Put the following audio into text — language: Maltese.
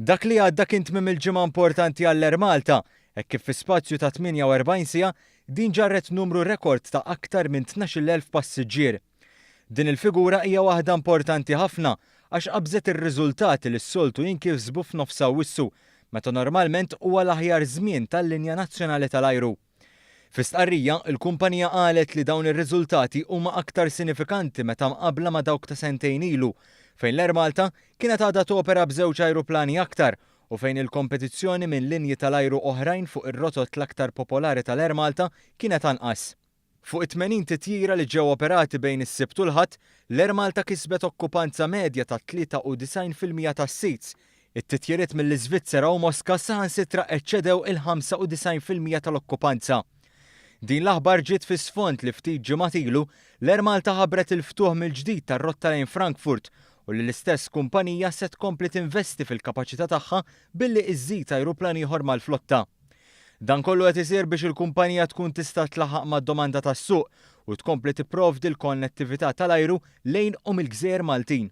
Dak li għadda kien tmiem il-ġimgħa importanti għall-Air Malta, hekk kif fi spazju ta' 48 siegħa din ġarret numru rekord ta' aktar minn 12,000 passiġġier. Din il-figura hija waħda importanti ħafna għax qabżet ir-riżultati li s-soltu jinkisbu f'nofs Awwissu, meta normalment huwa l-aħjar żmien tal-linja nazzjonali tal-ajru. Fi stqarrija, il-kumpanija qalet li dawn ir-riżultati huma aktar sinifikanti meta mqabbla ma' dawk ta' sentejn ilu, fejn l-Air Malta kienet għadha topera b'żewġ ajruplani aktar u fejn il-kompetizzjoni minn linji tal-ajru oħrajn fuq ir-rotot l-aktar popolari tal-Air Malta kienet anqas. Fuq it-80 titjira li ġew operati bejn is-Sibt u l-Ħadd, l-Air Malta kisbet okkupanza medja ta' 93% tas-seats. It-titjiriet mill-Iżvizzera u Moska saħansitra eċċedew il-95% tal-okkupanza. Din l-aħbar ġiet fi sfond li ftit ġimgħat ilu, l-Air Malta ħabbret il-ftuħ mill-ġdid tar-rotta lejn Frankfurt u li l-istess kumpanija se tkompli tinvesti fil-kapaċità tagħha billi iżżid ajruplan ieħor mal-flotta. Dan kollu qed isir biex il-kumpanija tkun tista' tlaħħaq mad-domanda tas-suq u tkompli tipprovdi l-konnettività tal-ajru lejn u mill-gżejjer Maltin.